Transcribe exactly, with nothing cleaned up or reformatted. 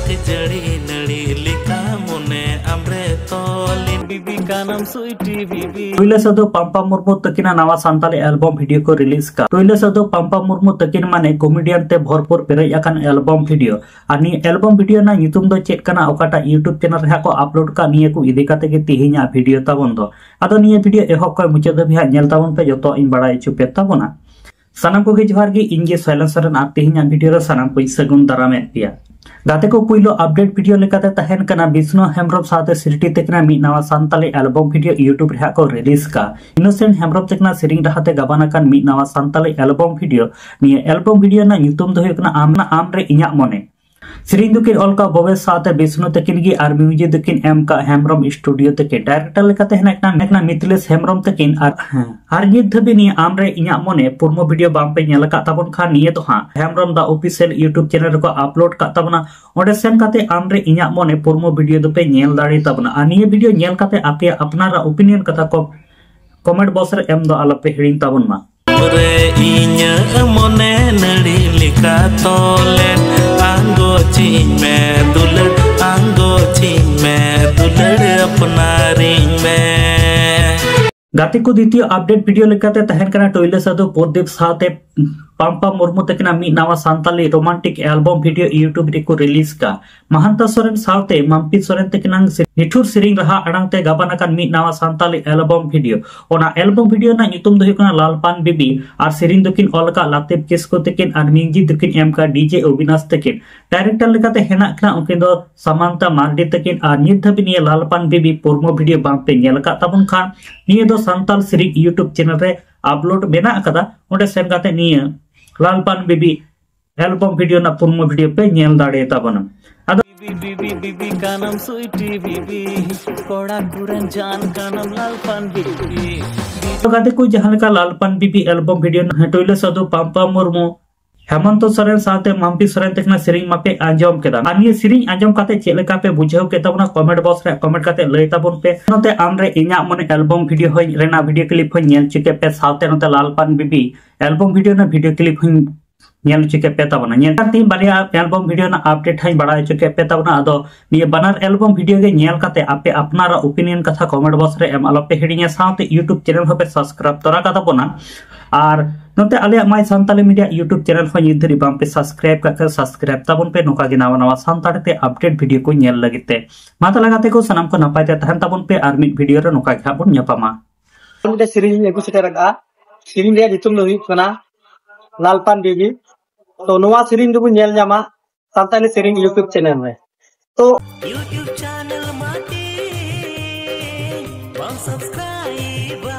ᱠᱷᱤᱡᱟᱹᱲᱤ ᱱᱟᱹᱲᱤ ᱞᱮᱠᱟ ᱢᱚᱱᱮ ᱟᱢᱨᱮ ᱛᱚᱞᱤᱱ᱾ ᱵᱤᱵᱤ ᱠᱟᱱᱟᱢ ᱥᱩᱭᱴᱤ ᱵᱤᱵᱤ᱾ ᱴᱩᱭᱞᱟᱹ ᱥᱟᱹᱫᱷᱩ ᱯᱟᱢᱯᱟ ᱢᱩᱨᱢᱩ ᱛᱟᱹᱠᱤᱱᱟᱜ ᱱᱟᱣᱟ ᱥᱟᱱᱛᱟᱲᱤ ᱮᱞᱵᱚᱢ ᱵᱷᱤᱰᱤᱭᱳ ᱠᱚ ᱨᱤᱞᱤᱡᱽ ᱠᱟᱜ᱾ ᱴᱩᱭᱞᱟᱹ ᱥᱟᱹᱫᱷᱩ ᱯᱟᱢᱯᱟ ᱢᱩᱨᱢᱩ ᱛᱟᱹᱠᱤᱱ ᱢᱟᱱᱮ ᱠᱚᱢᱮᱰᱤᱭᱟᱱ ᱛᱮ ᱵᱷᱚᱨᱯᱩᱨ ᱯᱮᱨᱮᱡ ᱟᱠᱟᱱ ᱮᱞᱵᱚᱢ ᱵᱷᱤᱰᱤᱭᱳ᱾ ᱟᱨ ᱱᱤᱭᱟᱹ ᱮᱞᱵᱚᱢ ᱵᱷᱤᱰᱤᱭᱳ ᱨᱮᱱᱟᱜ ᱧᱩᱛᱩᱢ ᱫᱚ ᱪᱮᱫ ᱠᱟᱱᱟ, ᱚᱠᱟᱴᱟᱜ YouTube ᱪᱮᱱᱮᱞ ᱨᱮ ᱦᱟᱸᱜ ᱠᱚ ᱟᱯᱞᱳᱰ ᱠᱟᱜ, ᱱᱤᱭᱟᱹ ᱠᱚ ᱤᱫᱤ ᱠᱟᱛᱮ ᱜᱮ ᱛᱮᱦᱮᱧᱟᱜ ᱵᱷᱤᱰᱤᱭᱳ ᱛᱟᱵᱚᱱ ᱫᱚ᱾ ᱟᱫᱚ ᱱᱤᱭᱟᱹ ᱵᱷᱤᱰᱤᱭᱳ ᱮᱦᱚᱵ ᱠᱷᱚᱱ ᱢᱩᱪᱟᱹᱫ ᱫᱷᱟᱹᱵᱤᱡ ᱦᱟᱸᱜ ᱧᱮᱞ ᱛᱟᱵᱚᱱ ᱯᱮ, ᱡᱚᱛᱚ ᱤᱧ ᱵᱟᱲᱟᱭ ᱦᱚᱪᱚ ᱯᱮ ᱛᱟᱵᱚᱱᱟ᱾ ᱥᱟᱱᱟᱢ ᱠᱚᱜᱮ ᱡᱚᱦᱟᱨ ᱜᱮ, ᱤᱧ ᱜᱮ ᱥᱚᱭᱞᱮᱱ ᱥᱚᱨᱮᱱ ᱟᱨ ᱛᱮᱦᱮᱧᱟᱜ ᱵᱷᱤᱰᱤᱭᱳ ᱨᱮ ᱥᱟᱱᱟᱢ ᱠᱚᱧ ᱥᱟᱹᱜᱩᱱ ᱫᱟᱨᱟᱢᱮᱫ ᱯᱮᱭᱟ᱾ ᱜᱟᱛᱮ ᱠᱚ, ᱯᱩᱭᱞᱩ ᱟᱯᱰᱮᱴ ᱵᱷᱤᱰᱤᱭᱳ ᱞᱮᱠᱟᱛᱮ ᱛᱟᱦᱮᱱ ᱠᱟᱱᱟ ᱵᱤᱥᱱᱩ ᱦᱮᱢᱵᱨᱚᱢ ᱥᱟᱶᱛᱮ ᱥᱨᱤᱴᱤ ᱛᱟᱹᱠᱤᱱᱟᱜ ᱢᱤᱫ ᱱᱟᱣᱟ ᱥᱟᱱᱛᱟᱲᱤ ᱮᱞᱵᱚᱢ ᱵᱷᱤᱰᱤᱭᱳ YouTube ᱨᱮ ᱦᱟᱸᱜ ᱠᱚ ᱨᱤᱞᱤᱡᱽ ᱠᱟᱜ᱾ ᱤᱱᱳᱥᱮᱱᱴ ᱦᱮᱢᱵᱨᱚᱢ ᱛᱟᱹᱠᱤᱱᱟᱜ ᱥᱮᱨᱮᱧ ᱨᱟᱦᱟ ᱛᱮ ᱜᱟᱵᱟᱱ ᱟᱠᱟᱱ ᱢᱤᱫ ᱱᱟᱣᱟ ᱥᱟᱱᱛᱟᱲᱤ ᱮᱞᱵᱚᱢ ᱵᱷᱤᱰᱤᱭᱳ᱾ ᱱᱤᱭᱟᱹ ᱮᱞᱵᱚᱢ ᱵᱷᱤᱰᱤᱭᱳ ᱨᱮᱱᱟᱜ ᱧᱩᱛᱩᱢ ᱫᱚ ᱦᱩᱭᱩᱜ ᱠᱟᱱᱟ ᱟᱢ, ᱟᱢ ᱨᱮ ᱤᱧᱟᱜ ᱢᱚᱱᱮ᱾ ᱥᱮᱨᱮᱧ ᱫᱚᱠᱤᱱ ᱚᱞ ᱠᱟᱜ ᱵᱚᱵᱮᱥ ᱥᱟᱶᱛᱮ ᱵᱤᱥᱱᱩ ᱛᱟᱹᱠᱤᱱ ᱜᱮ ᱟᱨ ᱢᱤᱣᱡᱤᱠ ᱫᱚᱠᱤᱱ ᱮᱢ ᱠᱟᱜ ᱦᱮᱢᱵᱨᱚᱢ ᱥᱴᱩᱰᱤᱭᱳ ᱛᱟᱹᱠᱤᱱ᱾ ᱰᱟᱭᱨᱮᱠᱴᱚᱨ ᱞᱮᱠᱟᱛᱮ ᱦᱮᱱᱟᱜ ᱠᱤᱱᱟ, ᱦᱮᱱᱟᱜ ᱠᱤᱱᱟ ᱢᱤᱛᱷᱤᱞᱮᱥ ᱦᱮᱢᱵᱨᱚᱢ ᱛᱟᱹᱠᱤᱱ᱾ ᱟᱨ ᱦᱮᱸ, ᱟᱨ ᱱᱤᱛ ᱫᱷᱟᱹᱵᱤᱡ ᱱᱤᱭᱟᱹ ᱟᱢ ᱨᱮ ᱤᱧᱟᱜ ᱢᱚᱱᱮ ᱯᱩᱨᱢᱚ ᱵᱷᱤᱰᱤᱭᱳ ᱵᱟᱝ ᱯᱮ ᱧᱮᱞ ᱟᱠᱟᱫ ᱛᱟᱵᱚᱱ ᱠᱷᱟᱱ, ᱱᱤᱭᱟᱹ ᱫᱚ ᱦᱟᱸᱜ ᱦᱮᱢᱵᱨᱚᱢ ᱫᱟ ᱚᱯᱷᱤᱥᱤᱭᱟᱞ YouTube ᱪᱮᱱᱮᱞ ᱨᱮᱠᱚ ᱟᱯᱞᱳᱰ ᱠᱟᱜ ᱛᱟᱵᱚᱱᱟ᱾ ᱚᱸᱰᱮ ᱥᱮᱱ ᱠᱟᱛᱮ ᱟᱢ ᱨᱮ ᱤᱧᱟᱜ ᱢᱚᱱᱮ ᱯᱩᱨᱢᱚ ᱵᱷᱤᱰᱤᱭᱳ ᱫᱚᱯᱮ ᱧᱮᱞ ᱫᱟᱲᱮ ᱛᱟᱵᱚᱱᱟ᱾ ᱟᱨ ᱱᱤᱭᱟᱹ ᱵᱷᱤᱰᱤᱭᱳ ᱧᱮᱞ ᱠᱟᱛᱮ ᱟᱯᱮᱭᱟᱜ ᱟᱯᱱᱟᱨᱟᱜ ᱚᱯᱤᱱᱤᱭᱚᱱ ᱠᱟᱛᱷᱟ ᱠᱚ ᱠᱚᱢᱮᱱᱴ ᱵᱚᱠᱥ ᱨᱮ ᱮᱢ ᱫᱚ ᱟᱞᱚᱯᱮ ᱦᱤᱲᱤᱧ ᱛᱟᱵᱚᱱ ᱢᱟ᱾ ᱨᱮ ᱤᱧᱟᱹᱜ ᱢᱚᱱᱮ ᱱᱟᱹᱲᱤ ᱞᱮᱠᱟ ᱛᱚᱞᱮᱱ, ᱟᱸᱜᱚᱪᱤᱧ ᱢᱮ ᱫᱩᱞᱟᱹᱲ, ᱟᱸᱜᱚᱪᱤᱧ ᱢᱮ ᱫᱩᱞᱟᱹᱲ, ᱟᱯᱱᱟᱨᱤᱧ ᱢᱮ᱾ ᱜᱟᱛᱮ ᱠᱚ, ᱫᱤᱛᱤᱭᱚ ᱟᱯᱰᱮᱴ ᱵᱷᱤᱰᱤᱭᱳ ᱞᱮᱠᱟᱛᱮ ᱛᱟᱦᱮᱱ ᱠᱟᱱᱟ ᱴᱩᱭᱞᱟᱹ ᱥᱟᱹᱫᱷᱩ ᱯᱨᱚᱫᱤᱯ ᱥᱟᱶᱛᱮ ᱯᱟᱢᱯᱟ ᱢᱩᱨᱢᱩ ᱛᱟᱹᱠᱤᱱᱟᱜ ᱢᱤᱫ ᱱᱟᱣᱟ Santali romantic album video YouTube ᱨᱮᱠᱚ ᱨᱤᱞᱤᱡᱽ ᱠᱟᱜ᱾ ᱢᱟᱦᱟᱱᱛᱟ ᱥᱚᱨᱮᱱ ᱥᱟᱶᱛᱮ ᱢᱟᱢᱯᱤ ᱥᱚᱨᱮᱱ ᱛᱟᱹᱠᱤᱱᱟᱜ ᱥᱮ-, ᱱᱤᱴᱷᱩᱨ ᱥᱮᱨᱮᱧ ᱨᱟᱦᱟ ᱟᱲᱟᱝ ᱛᱮ ᱜᱟᱵᱟᱱ ᱟᱠᱟᱱ ᱢᱤᱫ ᱱᱟᱣᱟ ᱥᱟᱱᱛᱟᱲᱤ ᱮᱞᱵᱚᱢ ᱵᱷᱤᱰᱤᱭᱳ᱾ ᱚᱱᱟ ᱮᱞᱵᱚᱢ ᱵᱷᱤᱰᱤᱭᱳ ᱨᱮᱱᱟᱜ ᱧᱩᱛᱩᱢ ᱫᱚ ᱦᱩᱭᱩᱜ ᱠᱟᱱᱟ ᱞᱟᱞᱯᱟᱱ ᱵᱤᱵᱤ, ᱟᱨ ᱥᱮᱨᱮᱧ ᱫᱚᱠᱤᱱ ᱚᱞ ᱟᱠᱟᱫ ᱞᱟᱛᱤᱯ ᱠᱤᱥᱠᱩ ᱛᱟᱹᱠᱤᱱ ᱟᱨ ᱢᱤᱣᱡᱤᱠ ᱫᱚᱠᱤᱱ ᱮᱢ ᱟᱠᱟᱫ ᱰᱤᱡᱮ ᱚᱵᱤᱱᱟᱥ ᱛᱟᱹᱠᱤᱱ᱾ ᱰᱟᱭᱨᱮᱠᱴᱚᱨ ᱞᱮᱠᱟᱛᱮ ᱦᱮᱱᱟᱜ ᱠᱤᱱᱟ ᱩᱱᱠᱤᱱ ᱫᱚ ᱥᱟᱢᱟᱱᱛᱟ ᱢᱟᱨᱰᱤ ᱛᱟᱹᱠᱤᱱ᱾ ᱟᱨ ᱱᱤᱛ ᱫᱷᱟᱹᱵᱤᱡ ᱱᱤᱭᱟᱹ ᱞᱟᱞᱯᱟᱱ ᱵᱤᱵᱤ ᱯᱩᱨᱢᱚ ᱵᱷᱤᱰᱤᱭᱳ ᱵᱟᱝ ᱯᱮ ᱧᱮᱞ ᱟᱠᱟᱫ ᱛᱟᱵᱚᱱ ᱠᱷᱟᱱ, ᱱᱤᱭᱟᱹ ᱫᱚ ᱥᱟᱱᱛᱟᱲ ᱥᱮᱨᱮᱧ YouTube ᱪᱮᱱᱮᱞ ᱨᱮ ᱟᱯᱞᱳᱰ ᱢᱮᱱᱟᱜ ᱟᱠᱟᱫᱟ᱾ ᱚᱸᱰᱮ ᱥᱮᱱ ᱠᱟᱛᱮ ᱱᱤᱭᱟᱹ ᱞᱟᱞᱯᱟᱱ ᱵᱤᱵᱤ ᱮᱞᱵᱚᱢ ᱵᱷᱤᱰᱤᱭᱳ ᱨᱮᱱᱟᱜ ᱯᱩᱨᱢᱚ ᱵᱷᱤᱰᱤᱭᱳ ᱯᱮ ᱧᱮᱞ ᱫᱟᱲᱮ ᱛᱟᱵᱚᱱᱟ᱾ ᱟᱫᱚ ᱵᱤᱵᱤ, ᱵᱤᱵᱤ, ᱵᱤᱵᱤ ᱠᱟᱱᱟᱢ ᱥᱩᱭᱴᱤ ᱵᱤᱵᱤ, ᱠᱚᱲᱟ ᱠᱩᱨᱟᱹᱱ ᱡᱟᱱ ᱠᱟᱱᱟᱢ ᱞᱟᱞᱯᱟᱱ ᱵᱤᱵᱤ᱾ ᱛᱚ ᱜᱟᱛᱮ ᱠᱚ, ᱡᱟᱦᱟᱸ ᱞᱮᱠᱟ ᱞᱟᱞᱯᱟᱱ ᱵᱤᱵᱤ ᱮᱞᱵᱚᱢ ᱵᱷᱤᱰᱤᱭᱳ ᱨᱮᱱᱟᱜ ᱴᱩᱭᱞᱟᱹ ᱥᱟᱹᱫᱷᱩ ᱯᱟᱢᱯᱟ ᱢᱩᱨᱢᱩ, ᱦᱮᱢᱚᱱᱛᱚ ᱥᱚᱨᱮᱱ ᱥᱟᱶᱛᱮ ᱢᱟᱢᱯᱤ ᱥᱚᱨᱮᱱ ᱛᱟᱹᱠᱤᱱᱟᱜ ᱥᱮᱨᱮᱧ ᱢᱟᱯᱮ ᱟᱸᱡᱚᱢ ᱠᱮᱫᱟ᱾ ᱟᱨ ᱱᱤᱭᱟᱹ ᱥᱮᱨᱮᱧ ᱟᱸᱡᱚᱢ ᱠᱟᱛᱮ ᱪᱮᱫ ᱞᱮᱠᱟ ᱯᱮ ᱵᱩᱡᱷᱟᱹᱣ ᱠᱮᱫ ᱛᱟᱵᱚᱱᱟ, ᱠᱚᱢᱮᱱᱴ ᱵᱚᱠᱥ ᱨᱮ ᱠᱚᱢᱮᱱᱴ ᱠᱟᱛᱮ ᱞᱟᱹᱭ ᱛᱟᱵᱚᱱ ᱯᱮ᱾ ᱱᱚᱛᱮ ᱟᱢ ᱨᱮ ᱤᱧᱟᱜ ᱢᱚᱱᱮ ᱮᱞᱵᱚᱢ ᱵᱷᱤᱰᱤᱭᱳ ᱦᱚᱸᱧ, ᱨᱮᱱᱟᱜ ᱵᱷᱤᱰᱤᱭᱳ ᱠᱞᱤᱯ ᱦᱚᱸᱧ ᱧᱮᱞ ᱦᱚᱪᱚ ᱠᱮᱫ ᱯᱮ, ᱥᱟᱶᱛᱮ ᱱᱚᱛᱮ ᱞᱟᱞᱯᱟᱱ ᱵᱤᱵᱤ ᱮᱞᱵᱚᱢ ᱵᱷᱤᱰᱤᱭᱳ ᱨᱮᱱᱟᱜ ᱵᱷᱤᱰᱤᱭᱳ ᱠᱞᱤᱯ ᱦᱚᱸᱧ ᱧᱮᱞ ᱦᱚᱪᱚ ᱠᱮᱫ ᱯᱮ ᱛᱟᱵᱚᱱᱟ᱾ ᱧᱮᱞ ᱠᱟᱱ ᱛᱤᱧ ᱵᱟᱨᱭᱟ ᱮᱞᱵᱟᱢ ᱵᱷᱤᱰᱤᱭᱳ ᱨᱮᱱᱟᱜ ᱟᱯᱰᱮᱴ ᱦᱚᱸᱧ ᱵᱟᱲᱟᱭ ᱦᱚᱪᱚ ᱠᱮᱫ ᱯᱮ ᱛᱟᱵᱚᱱᱟ᱾ ᱟᱫᱚ ᱱᱤᱭᱟᱹ ᱵᱟᱱᱟᱨ ᱮᱞᱵᱟᱢ ᱵᱷᱤᱰᱤᱭᱳ ᱜᱮ ᱧᱮᱞ ᱠᱟᱛᱮ ᱟᱯᱮ ᱟᱯᱱᱟᱨᱟᱜ ᱳᱯᱤᱱᱤᱭᱚᱱ ᱠᱟᱛᱷᱟ ᱠᱚᱢᱮᱱᱴ ᱵᱚᱠᱥ ᱨᱮ ᱮᱢ ᱟᱞᱚᱯᱮ ᱦᱤᱲᱤᱧᱟ, ᱥᱟᱶᱛᱮ ᱤᱭᱩᱴᱩᱵᱽ ᱪᱮᱱᱮᱞ ᱦᱚᱸᱯᱮ ᱥᱟᱵᱥᱠᱨᱟᱭᱤᱵ ᱛᱚᱨᱟ ᱠᱟᱛᱟ ᱵᱚᱱᱟ᱾ ᱟᱨ ᱱᱚᱛᱮ ᱟᱞᱮᱭᱟᱜ ᱢᱟᱭ ᱥᱟᱱᱛᱟᱞᱤ ᱢᱤᱰᱤᱭᱟ ᱤᱭᱩᱴᱩᱵᱽ ᱪᱮᱱᱮᱞ ᱦᱚᱸ ᱱᱤᱛ ᱫᱷᱟᱹᱨᱤᱡ ᱵᱟᱝᱯᱮ ᱥᱟᱵᱥᱠᱨᱟᱭᱤᱵ ᱠᱟᱜ ᱠᱷᱟᱱ ᱥᱟᱵᱥᱠᱨᱟᱭᱤᱵ ᱛᱟᱵᱚᱱ ᱯᱮ, ᱱᱚᱝᱠᱟ ᱜᱮ ᱱᱟᱣᱟ ᱱᱟᱣᱟ ᱥᱟᱱᱛᱟᱲᱤ ᱛᱮ ᱟᱯᱰᱮᱴ ᱵᱷᱤᱰᱤᱭᱳ ᱠᱚ ᱧᱮᱞ ᱞᱟᱹᱜᱤᱫ ᱛᱮ᱾ ᱢᱟ ᱛᱟᱦᱚᱞᱮ ᱜᱟᱛᱮ ᱠᱚ, ᱥᱟᱱᱟᱢ ᱠᱚ ᱱᱟᱯᱟᱭ ᱛᱮ ᱛᱟᱦᱮᱱ ᱛᱟᱵᱚᱱ ᱯᱮ, ᱟᱨ ᱢᱤᱫ ᱵᱷᱤᱰᱤᱭᱳ ᱨᱮ ᱱᱚᱝᱠᱟ ᱜᱮ ᱦᱟᱸᱜ ᱵᱚᱱ ᱧᱟᱯᱟᱢᱟ᱾ ᱢᱤᱫᱴᱮᱱ ᱥᱮᱨᱮᱧ ᱤᱧ ᱟᱹᱜᱩ ᱥᱮᱴᱮᱨ ᱟᱠᱟᱫᱼᱟ᱾ ᱥᱮᱨᱮᱧ ᱨᱮᱭᱟᱜ ᱧᱩᱛᱩᱢ ᱫᱚ ᱦᱩᱭᱩᱜ ᱠᱟᱱᱟ ᱞᱟᱞᱯᱟᱱ ᱵᱤᱵᱤ᱾ ᱛᱚ ᱱᱚᱣᱟ ᱥᱮᱨᱮᱧ ᱫᱚᱵᱚᱱ ᱧᱮᱞ ᱧᱟᱢᱟ ᱥᱟᱱᱛᱟᱞᱤ ᱥᱮᱨᱮᱧ ᱤᱭᱩᱴᱩᱵᱽ ᱪᱮᱱᱮᱞ ᱨᱮ᱾ ᱛᱚ YouTube channel ᱢᱟᱴᱤ ᱵᱟᱢ subscribe